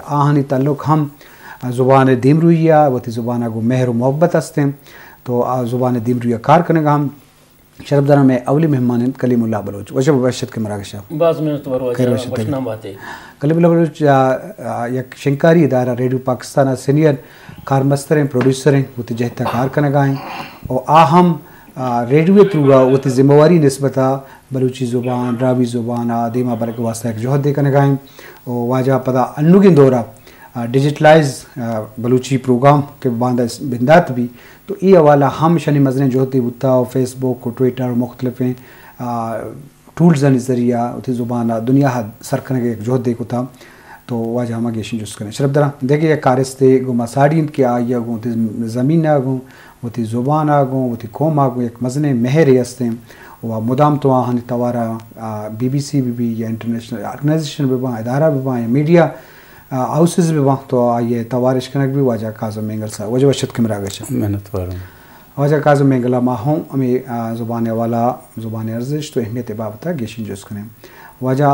آہانی تعلق ہم زبان دیمروئی ءَ، وتی زبان ءَ گوں مہر و محبت است انت، تو آ زبان دیمروئی ءَ کار کنگ ءَ ہم۔ شرپداراں، مئے اولی مہمان انت کلیم اللہ بلوچ۔ وش، وش اتک مراگش ءَ۔ باز منت وار واجہ، خیر وش اتک۔ وشنام باتے۔ کلیم اللہ بلوچ، آ، آ، یک شنکاری ادارہ ریڈیو پاکستان ءَ سینئر کارمستر انت، پروڈیوسر انت، وتی جہت ءَ کار کنگ ءَ انت و آ ہم، آ، ریڈیو ءِ تھرو ءَ وتی ذمہ واری نسبت ءَ بلوچی زبان، دراہوی زبان ءَ دیما برگ ءِ واستہ یک جہدے کنگ ءَ انت۔ و واجہ پدا انوگیں دور ءَ، آ، ڈیجیٹلائز، آ، بلوچی پروگرام کہ باندا اس-، بندات بی، تو اے حوالہ ہم شنی مزنیں جہدے بوتا و فیس بک و ٹویٹر و مختلفیں، آ، ٹولزانی ذریعہ وتی زبان ءَ دنیا ءَ سر کنگ ءِ یک جہدے کتا۔ تو واجہ ہما گیشیں جست کنیں۔ شرپداراں، دگہ یک کارستے گوں ما ساڑی انت کہ آئی ءَ گوں وتی زمین ءَ گوں وتی زبان ءَ گوں وتی قوم ءَ گوں یک مزنیں مہرے است انت و مدام تو آہانی توار ءَ، آ، بی بی سی بہ بی یا انٹرنیشنل آرگنائزیشن بہ باں، ادارہ بہ باں یا میڈیا، آ، ہاؤسز بہ باں، تو آئی ءِ توار اش کنگ بی۔ واجہ کاظم مینگل صاحب، واجہ وش اتک مراگش ءَ۔ منت وارم۔ واجہ کاظم مینگل ءَ ما ہوں ہمے، آ، زبان ءِ حوالہ، زبان ءِ ارزشت و اہمیت ءِ بابت ءَ گیشیں جست کنیں۔ واجہ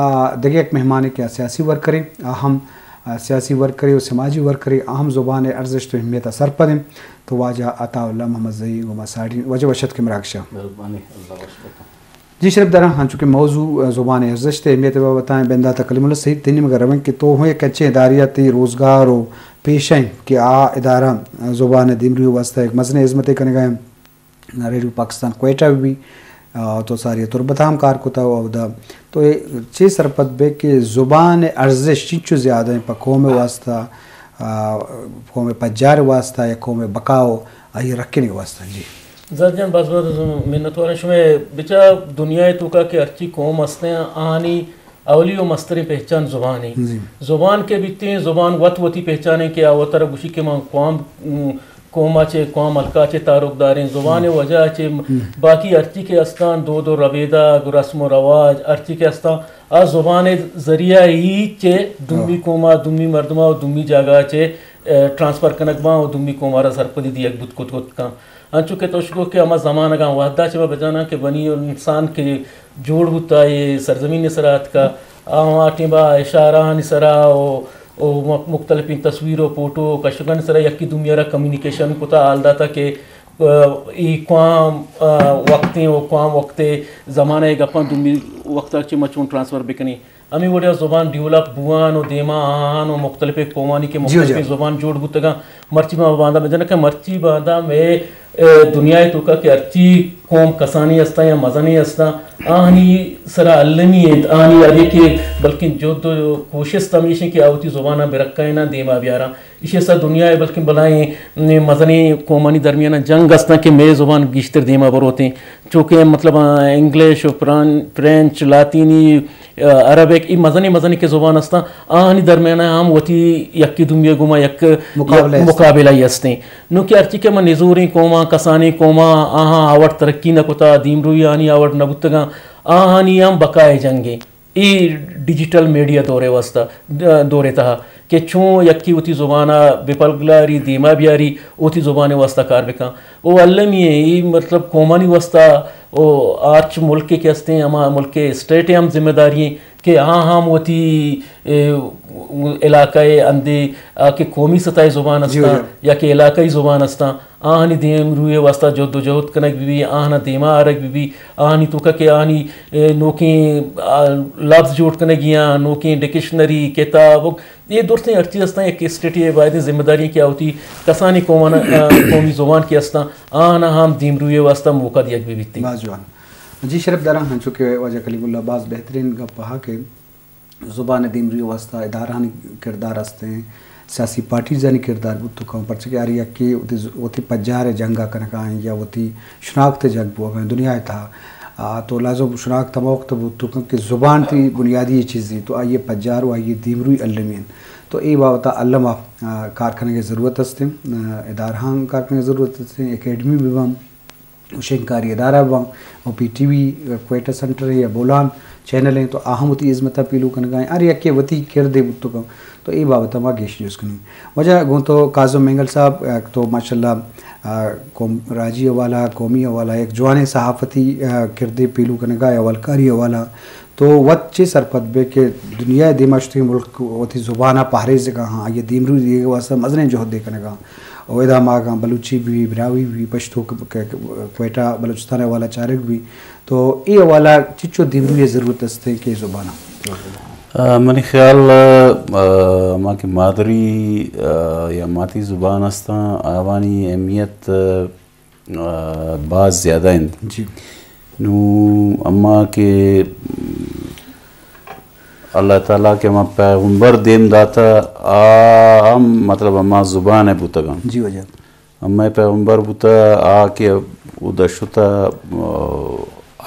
دگہ یک مہمانے کہ آ سیاسی ورکرے، آ ہم، آ، سیاسی ورکرے و سماجی ورکرے، آ ہم زبان ءِ ارزشت و اہمیت ءَ سرپد انت۔ تو واجہ عطا اللہ محمد زئی گوں ما ساڑی۔ واجہ وش اتک مراگش ءَ۔ مہربانی، اللہ وش بکن۔ جی شرپداراں، ہنچو کہ موضوع، آ، زبان ءِ ارزشت ءِ اہمیت ءِ بابت ءَ انت، بندات ءَ کلیم اللہ سعید تئی نیمگ ءَ رویں کہ تو ہوں یک انچیں ادارے ءَ تئی روزگار و پیشہ انت کہ آ ادارہ، آ، زبان ءِ دیمروئی ءِ واستہ یک مزنیں ہزمتے کنگ ءَ انت۔ ریڈیو پاکستان کوئٹہ بہ بی، آ، تو ساری تربت ءَ ہم کار کتا و اودا تو اے چے سرپد بے کہ زبان ءِ ارزشت چنچو زیادہ انت پہ قوم ءِ واستہ، آ، قوم ءِ پجار ءِ واستہ یا قوم ءِ بقا و آئی ءِ رکھنے ءِ واستہ؟ جی۔ زر جان، باز باز منتوار آں شمئے۔ بچار، دنیا ءِ توکا کہ ہرچی قوم ہستیں، آہانی اولی و مستریں پہچان زبان ایں۔ جی۔ زبان کہ بیتیں، زبان وت وتی پہچان ایں کہ آ وترا گوشی کہ من کوام، م، قوم ءَ چہ، کوام ہلکا چہ تعارف داریں۔ زبان ءِ وجہ ءَ چہ باقی ہرچی کہ ہستاں، دود و ربیدگ، رسم و رواج، ہرچی کہ ہستاں، آ زبان ءِ ذریعہ ای چہ دومی قوم ءَ، دومی مردم ءَ و دومی جاگہ ءَ چہ، ا، ٹرانسفر کنگ باں و دومی قوم ءَ را سرپدی دیگ بوت کت کت کن۔ انچو کہ تو شگو کہ ہما زمانگاں وہدا چہ ما بجاناں کہ بنی انسان کہ جوڑ بوتا، اے سرزمین ءِ سرا اتکا، آ ہما ٹیمبا اشارہانی سرا و، و م-، مختلفیں تصویر و فوٹو و کشگانی سرا یکی دومی ءَ را کمیونیکیشن کتا، حال داتا کہ، آ، ای کوام، آ، وقتیں و کوام وقتے زمانہ ءِ گپاں دومی وقتا چہ ما چون ٹرانسفر بکنیں۔ ہمے وڑا زبان ڈیولپ بوان و دیما آہان و مختلفیں قومانی کہ جی، جی۔ مختلفیں زبان جوڑ بوتگاں۔ مرچی ما باندا بجنکاں، مرچی باندا مئے، اے، دنیا ءِ توکا کہ ہرچی قوم کسانی ہستاں یا مزنیں ہستاں، آہانی سرا المی انت، آہانی ہر یکے بلکیں جہد و کوشست ہمیش انت کہ آ وتی زبان ءَ برکائیناں، دیما بیاراں۔ ایشی سا دنیا ءِ بلکیں بلاہیں مزنیں قومانی درمیان ءَ جنگ استاں کہ مئے زبان گیشتر دیما بروتیں۔ چونکہ مطلب، آ، انگلش و پران-، فرینچ، لاطینی، آ، عربک، ای مزنیں مزنیں کہ زبان استاں، آہانی درمیان ءَ ہم وتی یکی دومی ءَ گوما یک مقابلہ یک است۔ مقابلہ ای استیں۔ نوں کہ ہرچی کہ ما نزوریں قوماں، کسانیں قوماں، آہاں آوڑ ترقی نہ کتا، دیمروئی آنی آوڑ نہ بوتگاں، آہانی ہم بقائے جنگیں۔ ای ڈیجیٹل میڈیا دورے واسطہ، دورے تہا کہ چون یکی وتی زبانا بہ پلگلاری، دیما بیاری، وتی زبانے واسطہ کار بکن۔ او المی ایں، ای مطلب قومانی واسطہ، او آرچ ملکے کہ ہستیں، ہما ملکے اسٹیٹے ہم ذمہ داری ایں کہ آ ہم وتی، اے، علاقہ اندے، آ کہ قومی سطح زبان جی، استاں جی۔ یا کہ علاقائی زبان استاں، آہانی دیمروئی ءِ واسطہ جد و جہد کنگ بہ بی، آہاں دیما آرگ بہ بی، آہانی توکا کہ آہانی، اے، نوکیں، آ، لبز جوڑ کنگی آں، نوکیں ڈکشنری، کتاب، اے درستیں ہر چیز استاں، یک اسٹیٹے ءِ باید ذمہ داری کہ آ وتی کسانیں قوماں، آ، قومی زبان کہ استاں، آہاں ہم دیمروئی ءِ واسطہ موقع دیگ بہ بیت۔ باز جوان۔ جی شرپداراں، ہنچو کہ واجہ کلیم اللہ باز بہترین گپ ہا کہ زبان ءِ دیمروئی ءِ واستہ ادارہانی کردار است ایں، سیاسی پارٹیزانی کردار بوت کن، پرچہ کہ ہر یکے وتی ز-، وتی پجار ءِ جنگ ءَ کنگ ءَ ایں یا وتی شناخت ءِ جنگ بوگ ءَ ایں دنیا ءِ تہا۔ آ، تو لازم شناخت ہما وقت بوت کن کہ زبان تئی بنیادی چیزے، تو آئی ءِ پجار و آئی ءِ دیمروئی المی انت۔ تو اے بابت ءَ الم ءَ، آ، کار کنگ ءِ ضرورت است ایں، آ، ادارہاں کار کنگ ءِ ضرورت است ایں، اکیڈمی بہ باں، شنگکاری ادارہ باں، او پی ٹی وی، کوئٹہ سینٹر یا بولان چینل ایں، تو آ ہم وتی ہزمت ءَ پیلو کنگ ءَ ایں، ہر یکے وتی کردے بوت کن، تو اے بابت ءَ ما گیش جست کنیں۔ واجہ گوں تو کاظم مینگل صاحب، تو ماشاءاللہ، آ، قوم، راجی حوالہ، قومی حوالہ، یک جوانیں صحافتی، آ، کردے پیلو کنگ ءَ، حوالکاری حوالہ، تو وت چے سرپد بے کہ دنیا ءِ دیما شتگیں ملک وتی زبان ءَ پہریزگا ہاں، آئی ءِ دیمروی دیگ ءِ واستہ مزنیں جہدے کنگا، او ادا ما اگاں بلوچی بی، براہوئی بی، پشتو ک-، ک-، کوئٹہ بلوچستان ءِ حوالہ چارگ بی، تو اے حوالہ چچو دیمروی ءِ ضرورت است کہ زبان ءَ؟ آ، منی خیال، آ، ما کہ مادری، آ، یا ماتی زبان استاں، آوانی اہمیت، آ، باز زیادہ انت۔ جی۔ نوں اما کہ اللہ تعالیٰ کہ اما پیغمبر دیم داتا، آ ہم مطلب اما زبان ءِ بوتگاں۔ جی واجہ۔ اما پیغمبر بوتا، آ کہ او دشتا، آ،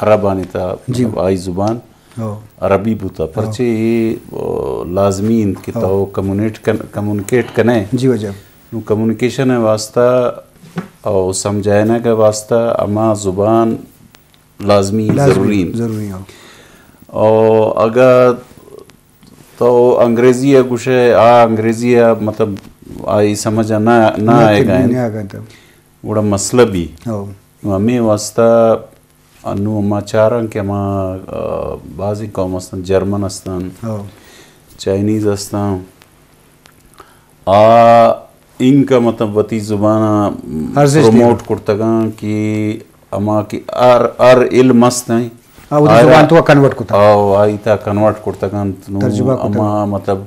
عربانی تا، جی۔ مطلب آئی زبان ہو۔ عربی بوتا۔ ہو۔ پرچے اے، آ، لازمی انت کہ ہو۔ تو کمیونیٹ کن-، کمیونیکیٹ کنے۔ جی واجہ۔ نوں کمیونیکیشن ءِ واستہ او سمجھائینگ ءِ واستہ ہما زبان لازمی، لازمی، ضروری انت۔ ضروری انت۔ او اگہ تو انگریزی ءَ گوشے، آ انگریزی ءَ مطلب آئی سمجھ ءَ نہ، نہ نہ آئیگا انت۔ نہ آئیگا انت۔ گڑا مسئلہ بی۔ او۔ ہمے واستہ انوں ما چاراں کہ ہما، آ، بازیں قوم استن، جرمن استن، او۔ چائنیز استن، آ اینکا مطلب وتی زبان ءَ ارزشت دیگ۔ پروموٹ کرتگاں کہ ہما کہ ہر، ہر علم است ہیں، آ وتی آئرا زبان تو کنورٹ کتا۔ او آئی تا کنورٹ کرتگاں، نو ترجمہ کتا۔ ہما مطلب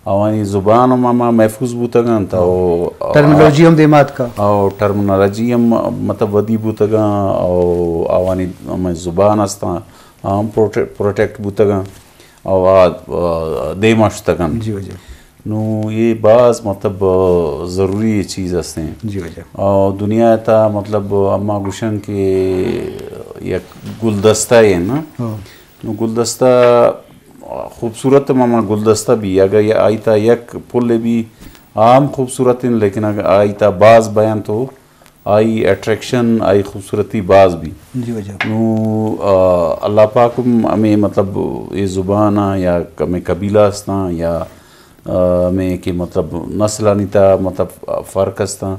آوانی زبان ہم ہما محفوظ بوتگاں، او ٹرمینالوجی ہم دیما اتکا۔ او ٹرمینالوجی ہم مطلب ودی بوتگاں، او آوانی ہمے زبان استاں، آ ہم پروٹے-، پروٹیکٹ بوتگاں۔ او آ، آ، دیما شتگ انت۔ جی واجہ۔ نوں اے باز مطلب، آ، ضروری چیز استیں۔ جی واجہ۔ او دنیا تا مطلب اما گوشن کہ یک گلدستہ اے نا۔ ہاں۔ نوں گلدستہ خوبصورت ہم اما گلدستہ بی، اگہ آئی تا یک پل بی آ ہم خوبصورت انت، لیکن اگہ آئی تا باز بیان تو آئی اٹریکشن، آئی خوبصورتی باز بی۔ جی واجہ۔ نوں، آ، اللہ پاک ہم ہمے مطلب اے زبان آ یا ہمے قبیلہ استاں یا، آ، ہمے کہ مطلب نسلانی تا مطلب فرق استاں۔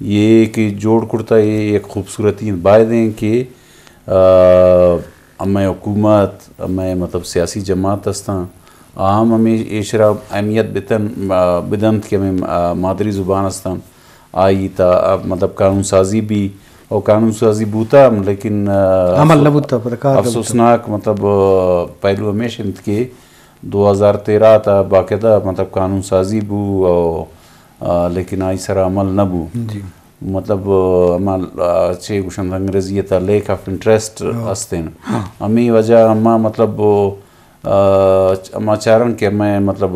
یہ کہ جوڑ کرتا یہ ایک خوبصورتی باید ہیں کہ، آ، ہمے حکومت، ہمے مطلب سیاسی جماعت استاں، آ ہم ہمے ایشرا اہمیت بتن، آ، بدنت کہ ہمے، آ، مادری زبان استاں۔ آئی تا، آ، مطلب قانون سازی بی، او قانون سازی بوتا ہم، لیکن، آ، عمل نہ بوتا، پر کار نہ بوتا۔ افسوسناک مطلب، آ، پہلو ہمیش انت کہ دو ہزار تیرہ تا باقاعدہ مطلب قانون سازی بو، او، آ، لیکن آئی سرا عمل نہ بو۔ جی۔ مطلب، آ، ہما، آ، چے گوشنت انگریزی تا لیک آف انٹرسٹ ہاں۔ استین۔ ہاں۔ ہمے وجہ ہما مطلب، آ، ہما چارن کہ ہمے مطلب،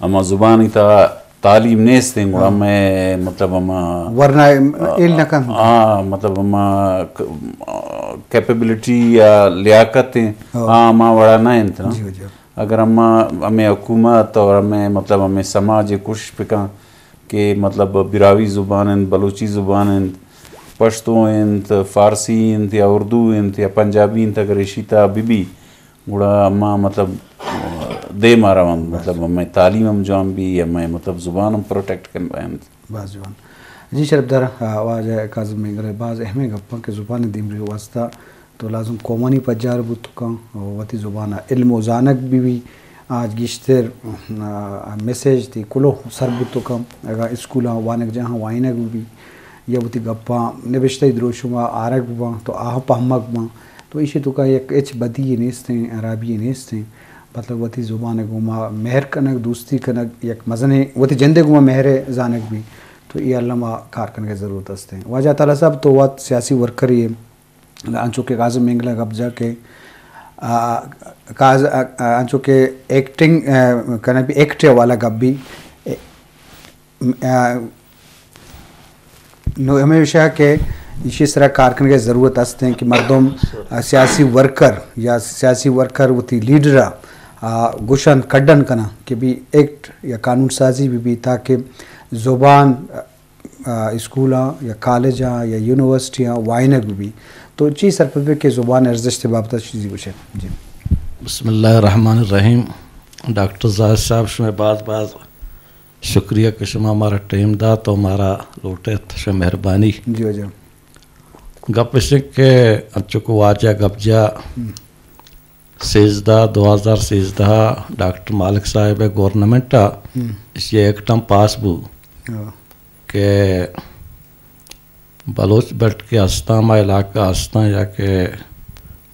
ہما زبانی تا تعلیم نیستیں، گڑا ہاں۔ ہمے مطلب ہما ورنا آ، ایل نہ کن۔ ہاں، مطلب ہما ک-، آ، کیپیبلٹی یا لیاقت ہیں، ہاں۔ ہاں، ہما وڑا نہ انت نا۔ جی، جی۔ اگر ہما، ہمے حکومت اور ہمے مطلب ہمے سماج کوشش بکن کہ مطلب براہوئی زبان انت، بلوچی زبان انت، پشتو انت، فارسی انت یا اردو انت یا پنجابی انت، اگر ایشی تا بہ بی، گڑا ہما مطلب، آ، دیما روان، بس۔ مطلب ہمے تعلیم ہم جوان بی، ہمے مطلب زبان ہم پروٹیکٹ کن بینت۔ باز جوان۔ جی شرپدار، آ، واجہ کاظم مینگل ءِ باز اہمیں گپاں کہ زبان ءِ دیمروی ءِ واستہ تو لازم قومانی پجار بوت کن، وتی زبان ءَ علم و زانگ بہ بی۔ آج گیشتر، آ، میسج تی کلو سر بوت کن، اگاں اسکولاں وانگجاہاں وانینگ بہ بی یا وتی گپاں نبشتہی دروشم ءَ آرگ بہ باں تو آہاں پہمگ باں تو ایشی توکا یک ہچ بدی یے نیستیں، ہرابی یے نیستیں۔ مطلب وتی زبان ءِ گوما مہر کنگ، دوستی کنگ، یک مزنیں وتی جند ءِ گوما مہر ءَ زانگ بی تو اے الما کار کنگ ءِ ضرورت استیں۔ واجہ عطا اللہ صاحب تو وت سیاسی ورکرے ئے، انچو کہ کاظم مینگل ءَ گپ جا کہ، آ، کاز-، آ، آ، انچو کہ ایکٹنگ، آ، کنگ بی ایکٹ ءِ حوالہ گپ بی، آ، نو ہمیشہ کہ ایشی سرا کار کنگ ءِ ضرورت است ہیں کہ مردم، آ، سیاسی ورکر یا سیاسی ورکر وتی لیڈر ءَ، آ، گوشن کڈن کناں کہ بی ایکٹ یا قانون سازی بہ بی تاکہ زبان، آ، اسکولاں یا کالجاں یا یونیورسٹیاں وائنگ بہ بی۔ تو چی سرپد بے کہ زبان ارزشت بابت چیزی گوشے؟ جی۔ بسم اللہ الرحمن الرحیم۔ ڈاکٹر زاہد صاحب شمئے باز باز شکریہ کہ شما مارا ٹائم دات و مارا لوٹت، شمئے مہربانی۔ جی واجہ۔ گپ اش کہ انچو کہ واجہ گپ جا ہم۔ سیزدہ، دو ہزار سیزدہ ءَ ڈاکٹر مالک صاحب ءِ گورنمنٹ ءَ ہم۔ ایشی ءِ ایکٹ ہم پاس بو ہاں۔ کہ بلوچ بیلٹ کہ ہستاں، ہما علاقہ ہستاں یا کہ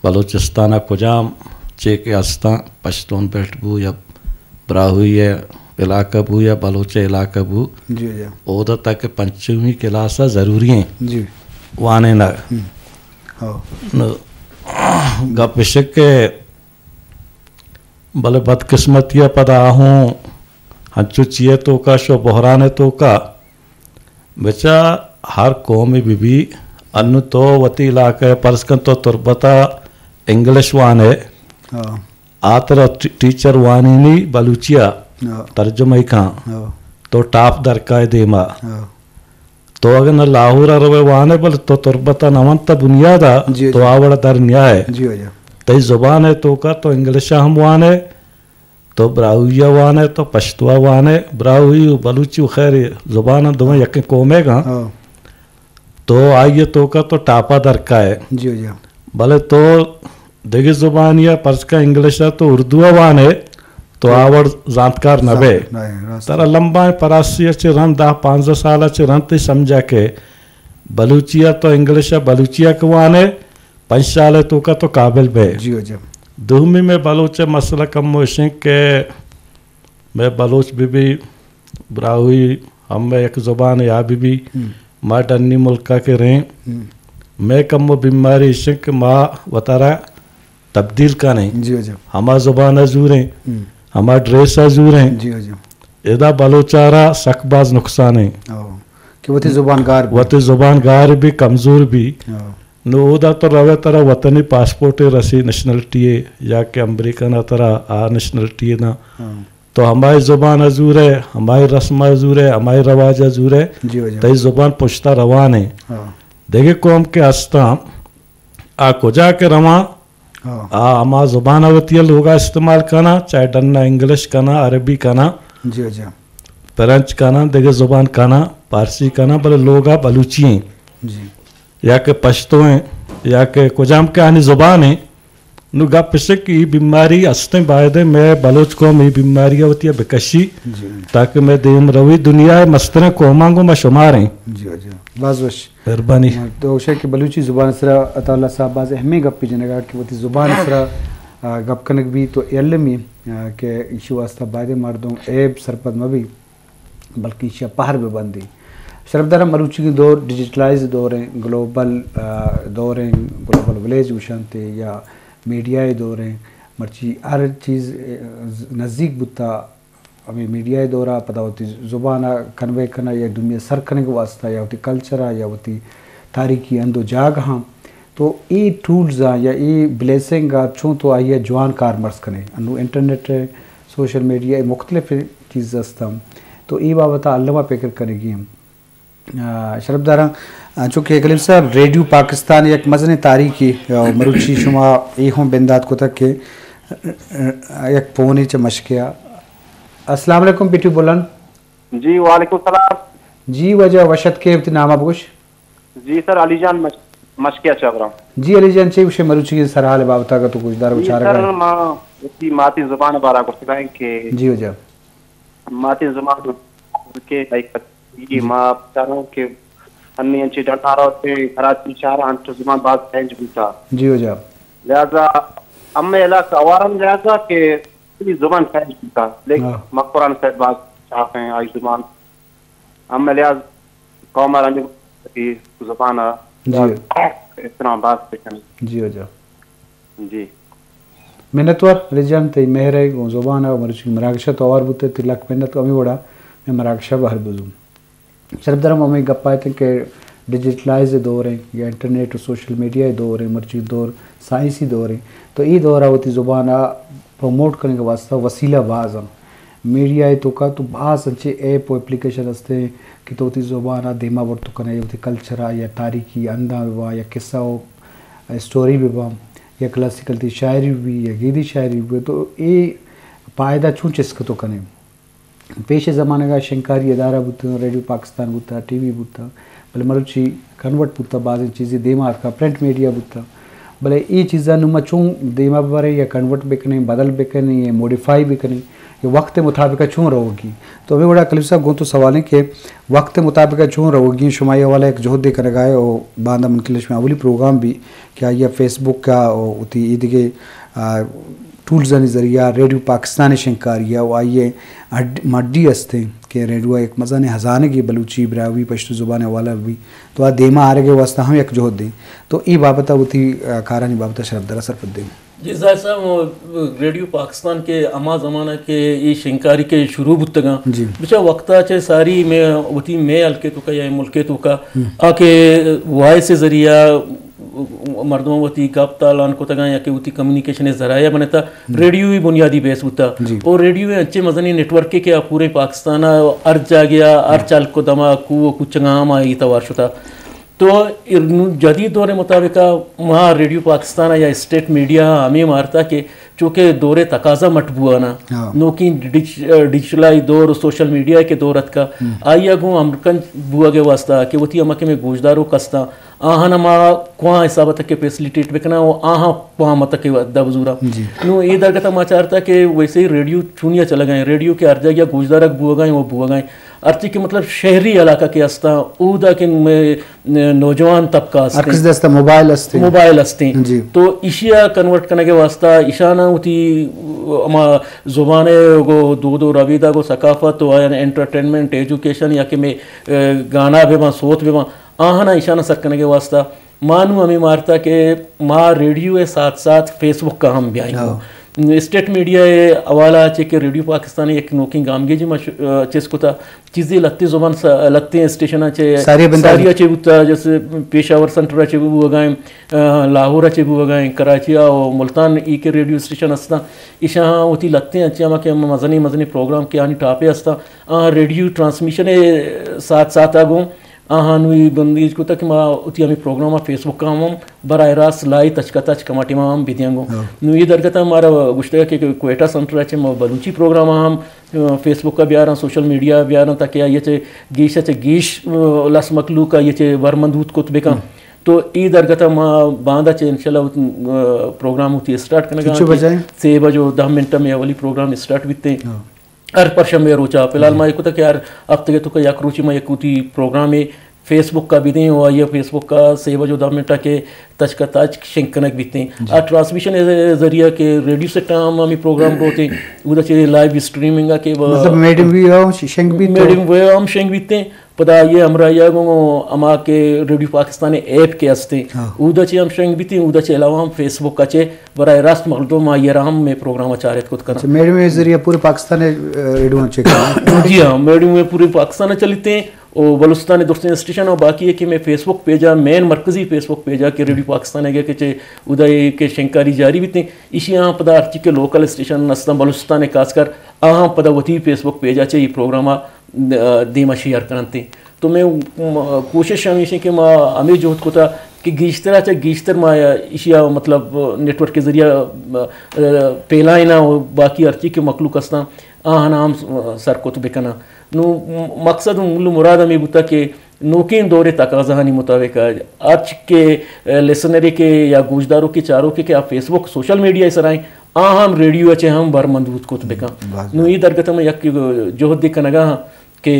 بلوچستان ءَ کجام چے کہ ہستاں، پشتون بیلٹ بو یا براہوئی ءِ علاقہ بو یا بلوچ ءِ علاقہ بو، جی، جی۔ اودا تک پنچمی کلاس ءَ ضروری ایں جی۔ وانینگ۔ ہم۔ ہاں۔ نو، گپ اش کہ بلے بدقسمتی ءَ پدا آ ہوں ہنچو چی ءِ توکا شو، بحران ءِ توکا۔ بچا ہر قومے بہ بی، انو تو وتی علاقہ ءَ، فرض کن تو تربت ءَ انگلش وان ئے، ہاں۔ آ ترا ٹی-، ٹیچر وانینی بلوچی ءَ ہاں۔ ترجمہ ئی کن، ہاں۔ تو ٹاپ در کائے دیما۔ ہاں۔ تو اگہ نہ لاہور ءَ روئے وان ئے، بلے تو تربت ءَ نہ ونت بنیاد ءَ، جی، تو جی۔ آ وڑ ءَ در نیائے۔ جی، جی۔ تئی زبان ءِ توکا تو انگلش ءَ ہم وان ئے، تو براہوئی ءَ وان ئے، تو پشتو ءَ وان ئے، براہوئی و بلوچی و خیر زبان دوئیں یکیں قومے گاں۔ ہاں۔ تو آئی ءِ توکا تو ٹاپ ءَ در کائے۔ جی، جی۔ بلے تو دگہ زبانی ءَ، پرچکا انگلش ءَ تو اردو ءَ وان ئے، تو آ وڑ زانتکار نہ بئے۔ زانتکار نہ بئے، راست۔ ترا لمبائیں پراسی ءَ چہ رند، دہ پانزدہ سال ءَ چہ رند تئی سمجھا کہ بلوچی ءَ تو انگلش ءَ بلوچی ءَ کہ وان ئے، پنچ سال ءِ توکا تو قابل بئے۔ جی، جی۔ دومی مئے بلوچ ءِ مسئلہ کمو اش انت کہ مئے بلوچ بہ بی، براہوئی ہم مئے یک زبان یا بہ بی، ہم۔ ما ڈنی ملکا کہ رہیں، ہم۔ مئے کمو بیماری اش انت کہ ما وتارا تبدیل کنیں۔ جی، جی۔ ہما زبان ءَ زوریں، ہم۔ ہما ڈریس ءَ زوریں۔ جی، جی۔ ادا بلوچ ءَ را سک باز نقصان ایں۔ او، کہ وتی زبان گار بی۔ وتی زبان گار بی، کمزور بی۔ او۔ نو اودا تو روے، ترا وطنی پاسپورٹ رسی، نیشنلٹی ءِ، یا کہ امریکن ءَ ترا آ نیشنلٹی ءِ نا۔ ہاں۔ تو ہمائی زبان ءَ زورے، ہمائی رسم ءَ زورے، ہمائی رواج ءَ زورے، جی، جی۔ تئی زبان پشتا روان ایں۔ ہاں۔ دگہ قوم کہ ہستاں، آ کجا کہ رواں، ہاں۔ آ ہما زبان ءَ وتی لوگا استعمال کناں، چاہے ڈنا انگلش کناں، عربی کناں، جی، جی۔ فرنچ کناں، دگہ زبان کناں، پارسی کناں، بلے لوگا بلوچی ایں۔ جی۔ یا کہ پشتو ایں، یا کہ کجام کہ آنی زبان ایں۔ نو گپ اش کہ ای بیماری ہستیں، باید ایں مئے بلوچ قوم ای بیماری ءَ وتی ءَ بکشی، جی۔ تاکہ مئے دیم روی دنیا ءِ مستریں قوماں گوں ما شمار ایں۔ جی، جی۔ باز وش۔ مہربانی۔ تو گوشے کہ بلوچی زبان سرا عطا اللہ صاحب باز اہمیں گپے جنگا کہ وتی زبان سرا، آ، گپ کنگ بی تو علمی، آ، کہ ایشی واسطہ باید ایں مردم عیب سرپد مہ بی، بلکہ ایشی ءَ پہر بہ بندی۔ شرفدار، مروچیگیں دور ڈیجیٹلائز دور ایں، گلوبل، آ، دور ایں، گلوبل ولیج گوشنت یا میڈیا ءِ دور ایں، مرچی ہر چیز، آ، نزیک بوتا۔ ہمے میڈیا ءِ دورا پدا وتی زبان ءَ کنوے کنگ یا دومی ءَ سر کنگ واسطہ یا وتی کلچر ءَ یا وتی تاریخی ہند و جاگہاں، تو اے ٹولز ءَ یا اے بلیسنگ ءَ چون تو آئی ءَ جوان کارمرز کنے؟ انو انٹرنیٹ ءِ، سوشل میڈیا ءِ مختلف چیز ہستاں، تو اے بابت ءَ الم ءَ پکر کنگی ایں۔ آ، شرفداراں، آ، چونکہ کلیم صاحب ریڈیو پاکستان یک مزنیں تاریخی، آ، مروچی شما اے ہم بندات کتگ کہ، آ، یک پونے چہ مشکے ءَ۔ السلام علیکم پیٹی بلند۔ جی، وعلیکم السلام۔ جی واجہ، وش اتکے، وتی نام ءَ بگوش۔ جی سر، علی جان مش-، مشکے ءَ چہ براں۔ جی علی جان، چے گوشے مروچی سرحال بابت ءَ تو گوشدار جی وچارگ سر، ءَ؟ ما وتی ماتی زبان بارا گوشتگ ایں کہ جی واجہ۔ ماتی زبان کہ جی۔ ما چاروں کہ انی انچی ڈنڈا روتے کراچی شہر انچو زبان باز چینج بوتا۔ جی واجہ۔ لہذا ہمے علاقہ آوارم لہذا کہ زبان چینج بوتا۔ لیکن ہاں۔ مکران صاحب باز چاپ ہیں آئی زبان۔ ہمے لحاظ قوم ءَ رنج کی زبان ءَ جی۔ احترام باز بکنی۔ جی واجہ۔ جی۔ منتوار علی جان، تئی مہر ءَ گوں زبان ءَ مرچی مراگش ءَ تو ہوار بوتے، تئی لک منت، ہمے وڑا مئے مراگش ءَ بہر بزوں۔ شرفداراں، ہمے گپ ءَ اتیں کہ ڈیجیٹلائز دور ایں یا انٹرنیٹ و سوشل میڈیا دور ایں، مرچی دور سائنسی دور ایں، تو اے دور ءَ وتی زبان ءَ پروموٹ کنگ ءِ واسطہ وسیلہ باز ایں۔ میڈیا ءِ توکا تو باز انچیں ایپ و اپلیکیشن ہستیں کہ تو وتی زبان ءَ دیما برت کنے، وتی کلچر ءَ یا تاریخی ہنداں بہ باں یا قصہ و اسٹوری بہ باں یا کلاسیکل تئی شاعری بہ بی یا گیدی شاعری بہ بی، تو اے پائدہ چون چست کتو کنے؟ پیش زمانگ ءَ شنگکاری ادارہ بوتگ، ریڈیو پاکستان بوتگ، ٹی وی بوتگ، بلے مروچی کنورٹ بوتگ، بازیں چیزے دیما اتکگ، پرنٹ میڈیا بوتگ۔ بلے اے چیزاں نوں ما چون دیما ببریں یا کنورٹ بکنیں، بدل بکنیں یا موڈیفائی بکنیں، یا وقت مطابق چون روگی؟ تو ہمیں وڑا کلیم صاحب گوں تو سوال ہیں کہ وقت مطابق چون روگی؟ شما یہ والا ایک جہد دے کنگا ہے، او باندا من کلش میں اولی پروگرام بھی کہ آئی فیس بک کا او اتی ایدگے ٹولزانی ذریعہ ریڈیو پاکستان شنکاری ہے، او آئی اے مڈی ہستیں کہ ریڈیو ایک مزن ہزانگی بلوچی براہوئی پشتو زبان حوالہ بھی، تو آ دیما آرگ ء واستہ ہم یک جہد دیں۔ تو اے بابت ء وتی، آ، کارانی بابت ء شرف درا سرپد دیں۔ جی زاہد صاحب، ریڈیو پاکستان کے ہما زمانہ کے اے شنکاری کے شروع بوتگاں۔ جی۔ بچا وقتا چہ ساری میں وتی میں ہلکے توکا یا ملکے توکا ہم۔ آ کہ وائس ذریعہ مردم وتی گپ تالان کتگاں یا کہ وتی کمیونیکیشن ذرائع بنتا، ہم۔ ریڈیو ہی بنیادی بیس بوتا۔ جی۔ اور ریڈیو انچے مزنی نیٹ ورک کہ آ پورے پاکستان ء ہر جاگہ ء ہر ہم۔ چلک و دما کو و کوچگاں ہم آئی توار شتا۔ تو ار-، نو جدید دور مطابق ما ریڈیو پاکستان یا اسٹیٹ میڈیا ہمیں مارتا کہ چونکہ دور تقاضا مٹ بوانا، ہاں۔ نوکیں ڈیج-، ڈیجیٹلائی دور و سوشل میڈیا کے دور اتکا، ہم۔ آئی گوں ہمکنج بوگ واسطہ کہ وتی ہما کہ میں گوشدارو کستاں، آہاں ما کواں حساب تک فیسلیٹیٹ بکنا و آہاں کواں مت کے دب زورا۔ جی۔ نو اے درگت ما چارتا کہ ویسے ہی ریڈیو چونیا چلگا ہیں، ریڈیو کے ہر جگہ گوشدارک بوگا ہیں، وہ بوگا ہیں۔ ہرچی کہ مطلب شہری علاقہ کے ہستاں، اودا کہ میں نوجوان طبقہ ہر ہستیں۔ کس دستا موبائل ہستیں۔ موبائل ہستیں۔ جی۔ تو ایشیا کنورٹ کنگ واسطہ ایشانا وتی ہما زبان گو دود و ربیدہ گو ثقافت و آیان انٹرٹینمنٹ، ایجوکیشن یا کہ میں، اے، گانا بے باں، سوت بے باں، آہانا ایشانا سر کنگ واسطہ ما نوں ہمیں مارتا کہ ما ریڈیو ء ساتھ ساتھ فیس بک کا ہم بیائیں۔ ہاں۔ اسٹیٹ میڈیا ء حوالہ چہ کہ ریڈیو پاکستان یک نوکیں گامگیجی ما ش-، چیز کتا، چیزی لتی زبان س-، لتی اسٹیشن چہ ساری بندہ ساری چہ بوتا، جیسے پیشاور سینٹر چہ بوگائیں، لاہور چہ بوگائیں، کراچی او ملتان ای کے ریڈیو اسٹیشن ہستاں، ایشاں وتی لتی چہ ہما کہ مزنی مزنی پروگرام کہ آنی ٹاپے ہستاں، آ ریڈیو ٹرانسمیشن ساتھ ساتھ آگوں آہاں نوں اے بندیج کتگ کہ ما وتی ہمے پروگرام ء فیس بک ء ہم براہ راست لائیو تچک ء تچک ہما ٹیم ء ہم بدیاں گوں۔ ہاں۔ نوں اے درگت ء مارا گوشتگ کہ کوئٹہ سینٹر ء چہ ما بلوچی پروگرام ء ہم، آ، فیس بک ء بیاراں، سوشل میڈیا ء بیاراں تاکہ آئی ء چہ گیش ء چہ گیش، آ، لس مخلوق آئی ء چہ برمندوت کت بکن۔ ہم۔ تو اے درگت ء ما باندا چہ انشاءاللہ وت-، آ، پروگرام وتی اسٹارٹ کنگ ء آں۔ چنچو بجائے؟ سے بج و دہ منٹ ء مئے اولی پروگرام اسٹارٹ بیتیں۔ ہاں۔ ہر پرشنبے ء روچ ء، فی الحال جی۔ ما یک کتا کہ ہر ہفتے ء توکا یک روچے ما یک وتی پروگرامے فیس بک ء بدیں و آئی ء فیس بک ء سے بج و دہ منٹ ء کہ تچک ء تچک شنگ کنگ بیتیں۔ جی۔ آ ٹرانسمیشن ء ذریعہ کہ ریڈیو سیٹ ء ہم ہمے پروگرام روتیں، اودا چہ لائیو اسٹریمنگ ء کہ وہ مطلب میڈیم ویو ء ہم شنگ بیت تو؟ میڈیم ویو ء ہم شنگ بیتیں۔ پدا آئی ء ہمراہی ء گوں ہما کہ ریڈیو پاکستان ء ایپ کہ ہستیں، ہاں۔ اودا چہ ہم شنگ بیتیں، اودا چہ علاوہ ہم فیس بک ء چہ براہ راست مردم آئی ء را ہم مئے پروگرام ء چارت کت کناں۔ اچھا، میڈیم ویو ء ذریعہ پورے پاکستان ء، آ، ریڈیو ء چیک کناں؟ جی ہاں، میڈیم ویو پورے پاکستان ء چلیتیں، او بلوچستان ء درستیں اسٹیشن ء باقی ہے کہ مئے فیس بک پیج ء، مین مرکزی فیس بک پیج ء کہ ریڈیو پاکستان ء کہ چہ اودا اے کہ شنکاری جاری بیتیں، ایشی آں پدا ہرچی کہ لوکل اسٹیشن ہستاں بلوچستان ء خاص کر آہاں پدا وتی فیس بک پیج ء چہ اے پروگرام ء دیما شیئر کننت۔ تو مئے، م-، کوشش ہمیش انت کہ ما ہمے جہد کتا کہ گیشتر ء چہ گیشتر ما ایشی ء مطلب نیٹ ورک کے ذریعہ، آ، پھیلائیناں و باقی ہرچی کہ مخلوق ہستاں آہاں ہم سر کت بکناں۔ نو م-، مقصد و مول و مراد ہمے بوتا کہ نوکیں دور ء تقاضاہانی مطابق ہرچ کہ، آ، لسنرے کے یا گوشدارو کے چارو کے کہ آ فیس بک سوشل میڈیا ء سرائیں آ ہم ریڈیو ء چہ ہم برمند بوت کت بکن۔ نو اے درگت ء ما یک جہدے کنگا ہاں کہ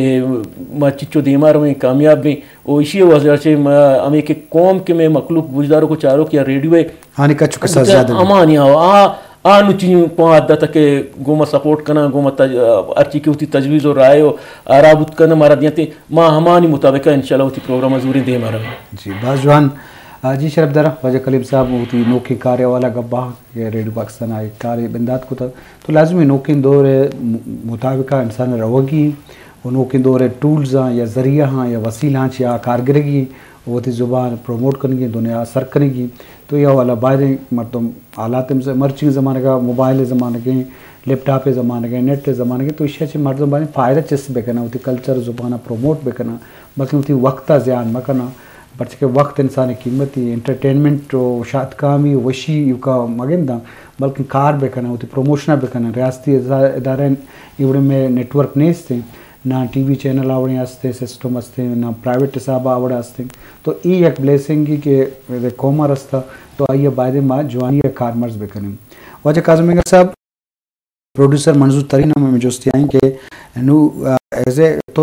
ما چچو دیما رویں، کامیاب بیں۔ و ایشی وجہ چہ ما ہمیں کہ قوم کہ مئے مخلوق گوشداروک و چاروک یا ریڈیو ء آنی کچ و کساس زیادہ بی۔ ہمانی آ، آ، آ نو چی پوان حد تک کہ گوما سپورٹ کناں، گوما تج-، ہرچی کہ وتی تجویز و رائے و آرا بوت کناں مارا دیاں تے ما ہمانی مطابق انشاءاللہ وتی پروگرام زوریں دیما رویں۔ جی، باز جوان۔ آ، جی شرف دار، واجہ کلیم صاحب وتی نوکیں کار حوالہ گپا کہ ریڈیو پاکستان ء کارے بندات کتگ، تو لازمی نوکیں دور ء م-، مطابق ء انسان ء روگی و نوکیں دور ء ٹولز آں یا ذریعہ آں یا وسیلہ آں چہ آ کار گرگی و وتی زبان پروموٹ کنگی، دنیا ء سر کنگی۔ تو اے حوالہ بائدیں مردم حالات ء مرچی زمانگ ء موبائل ء زمانگ ء، لیپ ٹاپ ء زمانگ ء، نیٹ ء زمانگ ء، تو ایشی ء چہ مردم بائدیں فائدہ چست بکناں، وتی کلچر زبان ء پروموٹ بکناں، بلکہ وتی وقت ء زیان مکناں۔ پرچہ کہ وقت انسان ء قیمتی، انٹرٹینمنٹ و شادکامی و وشی ایوکا مگنداں، بلکن کار بکناں، وتی پروموشن بکناں، ریاستی ادارہ، ادارہ ایوڑے میں نیٹ ورک نیست ہیں، نہ ٹی وی چینل آوڑیں ہستے سسٹم ہستے، نہ پرائیویٹ حساب آوڑ ہستے۔ تو ای یک بلیسنگی کہ قوم رستا، تو آئی بایدے ما جوانی کارمرز بکنیں۔ واجہ کاظم نگار صاحب، پروڈیوسر منظور ترین ہم ہمیں جستی آئیں کہ نو، آ، ایز اے تو